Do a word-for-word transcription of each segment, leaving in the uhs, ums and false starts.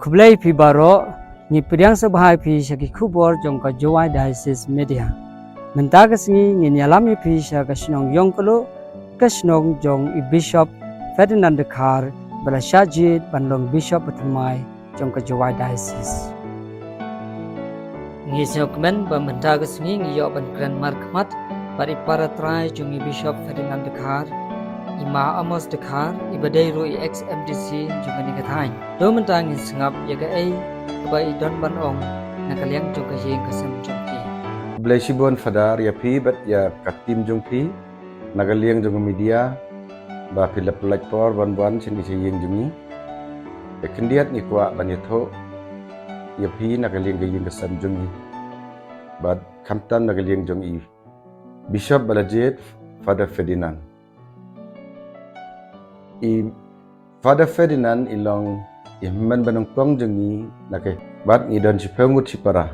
Khublei phi baroh, ngi pdiang sngewbha ïa phi sha ki khubor jong ka Jowai Diocese Media. Mynta ka sngi ngin ïalam ïa phi sha ka shnong Ïongkaluh, ka shnong jong i Bishop Ferdinand Dkhar, ba la shah jied ban long Bishop ba thymmai jong ka Jowai Diocese. Ngi sngewkmen ba mynta ka sngi ngi ïoh ban kren markhmat bad i para trai jong i Bishop Ferdinand Dkhar, i Ma Amos Dkhar, i ba dei ruh i ex M D C jong kane ka thaiñ. To mynta ngin sngap ïa kaei kaba i don ban ong na ka liang jong ka ïing ka sem jong ki. Khublei shibun Father ïa phi bad ïa ka team jong phi na ka liang jong ka media, ba phi la pynlait por ban wan sha kane ka ïing jong ngi. Te khyndiat ngi kwah ban ïathuh ïa phi na ka liang ka ïing ka sem jong ngi, bad khamtam na ka liang jong i Bishop ba la jied, Father Ferdinand. I Father Ferdinand i long i hynmen ba nyngkong jong ngi na ka, bad ngi don shiphew ngut shipara.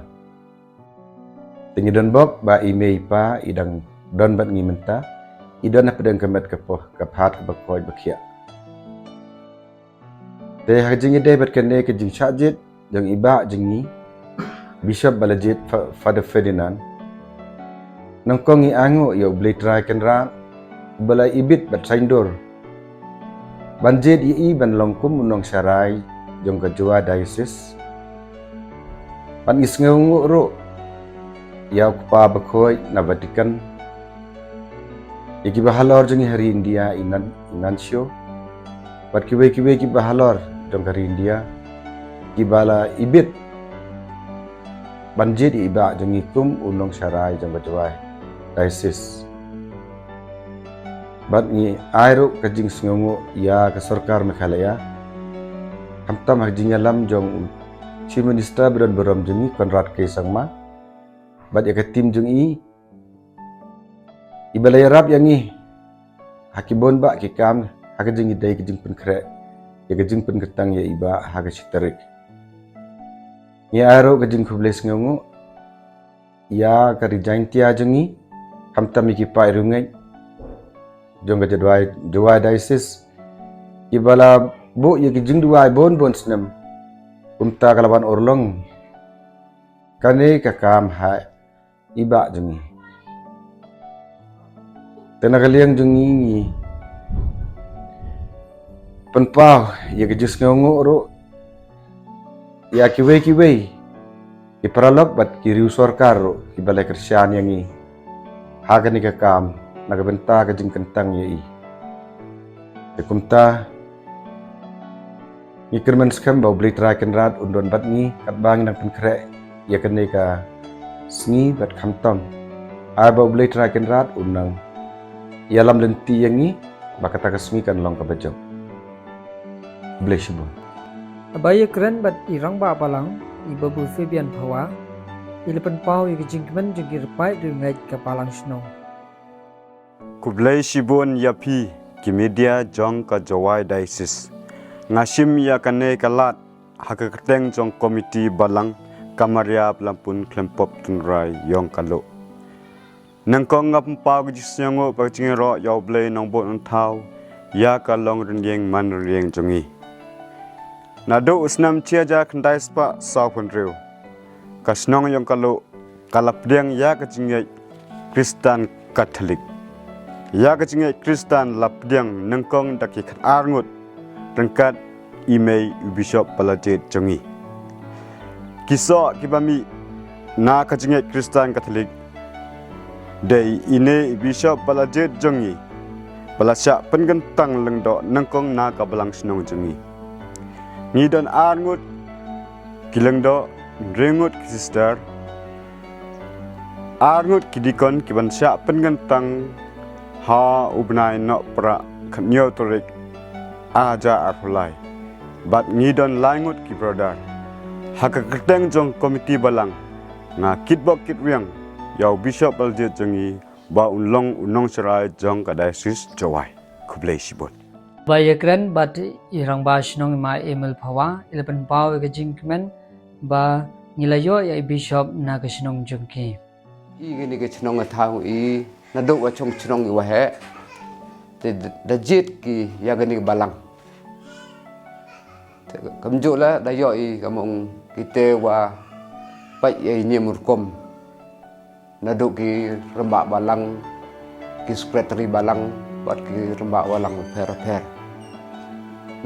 Te ngi don bok ba i mei i pa i dang don bad ngi mynta, i don hapdeng ka met ka poh, ka phad kaba koit ba khiah. Te ha ka jingïadei bad kane ka jingshah jied jong i bah jong ngi, Bishop ba la jied, Fa-, Father Ferdinand, nyngkong ngi ainguh ïa U Blei Trai Kynrad, ba la ibit bad saiñdur ban jied ïa i ban long kum u nongsharai jong ka Jowai Diocese. Bad ngi sngewnguh ruh ïa u Kpa Bakhuid na Vatican, ïa kiba halor jong ngi ha ri India, i Nun-, i Nuncio, bad kiwei kiwei kiba halor jong ka ri India, kiba la ibit ban jied ïa i bah jong ngi kum u nongsharai jong ka Jowai Diocese. Bad ngi ai ruh ka jingsngewnguh ïa ka sorkar Meghalaya, khamtam ha ka jingïalam jong u Chief Minister ba don burom jong ngi, Conrad K Sangma, bad ïa ka team jong i, i ba la ïarap ïa ngi ha ki bun bah ki kam, ha ka jingïadei ka jingpynkhreh ïa ka jingpynkyntang ïa i bah ha ka shi tarik. Ngi ai ruh ka jingkhublei sngewnguh ïa ka ri Jaintia jong ngi, khamtam ïa ki paid riewngeit jong ka Jowai, Jowai Diocese, kiba la buh ïa ki jingduwai bun bun snem, kumta ka la wan urlong kane ka kam ha i bah jong ngi. Te na ka liang jong ngi, ngi pynpaw ïa ka jingsngewnguh ruh ïa kiwei kiwei ki paralok bad ki riew sorkar ruh kiba la kyrshan ïa ngi ha kane ka kam na ka bynta ka jingkyntang ïa i. Te kumta ngi kyrmen skhem ba U Blei Trai Kynrad un don bad ngi katba ngi nang pynkhreh ïa kane ka sngi bad khamtam, ai ba U Blei Trai Kynrad un nang ïalam lynti ïa ngi ba kata ka sngi kan long kaba jop. Khublei shibun. Haba ïakren bad i Rangbah Balang, i Babu Fabian Phawa, i la pynpaw ïa ka jingkmen jong ki paid riewngeit ka Balang Shnong. Khublei shibun ïa phi ki media jong ka Jowai Diocese. Nga shim ïa kane ka lad ha ka kyrteng jong Komiti Balang ka Maria Byllampun Khlem Pop Tynrai Ïongkaluh. Nyngkong nga pynpaw ka jingsngewnguh bad ka jingïaroh ïa U Blei Nongbud Nongthaw ïa ka longrynïeng manrynïeng jong ngi. Naduh u snem shi hajar khyndai spah sawphew hynriew, ka shnong Ïongkaluh ka la pdiang ïa ka jingngeit Khristan Katholik. Ïa ka jingngeit Khristan la pdiang nyngkong da ki khatar ngut ryngkat i mei u Bishop ba la jied jong ngi. Ki soh kiba mih na ka jingngeit Khristan Katholik, dei ine i Bishop ba la jied jong ngi ba la shah pynkyntang lyngdoh nyngkong na ka Balang Shnong jong ngi. Ngi don ar ngut ki lyngdoh, hynriew ngut ki sister, ar ngut ki deacon kiban shah pynkyntang ha u bnai Nohprah khathynñiew tarik ar hajar arphew lai. Bad ngi don lai ngut ki brother. Ha ka kyrteng jong Komiti Balang, nga kitbok kitrwiang ïa u Bishop ba la jied jong ngi ba un long u nongsharai jong ka Diocese Jowai. Khublei shibun. Ba ïakren bad i Rangbah Shnong i Ma Emil Phawa, i la pynpaw ïa ka jingkmen ba ngi la ïoh ïa i Bishop na ka shnong jong ki. I kane ka shnong ka thaw i naduh wa chong shnong i waheh. Te da jied ki ïa kane ka balang. Te Kamjooh la da ïoh i kam ong kite wa pait i niam rukom. Naduh ki rangbah balang, ki secretary balang, bad ki rangbah balang pher pher.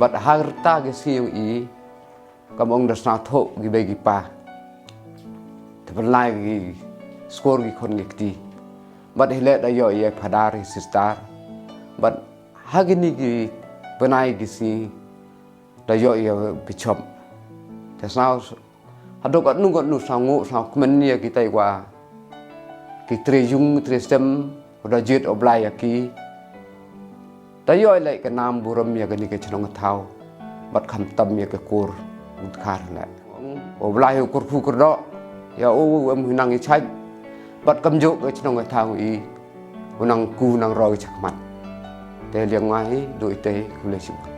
Bad ha rta ki sngi i kam ong da sngewthuh ki bei ki pa. Te pynlai ki skor ki khun ki kti. Bad hi leh da ïoh i phadar i sister. Bad ha kini ki bnai ki sngi da ïoh i bishop. Te sngew haduh katno katno sngew nguh sngew kmen ïa kitai wa ki tre yung tre sem, u da jied u Blai ïa ki. Da ïoh i leh ka nam burom ïa kani ka chnong ka thaw. Bad khamtam ïa ka kur u dkhar leh. U Blai u kyrkhu kyrdoh ïa u, em hi nang i chait. Bad kamjooh ka chnong ka thaw i u nang ku nang roi chakhmat. Te liang ngai du i te, khublei shibun.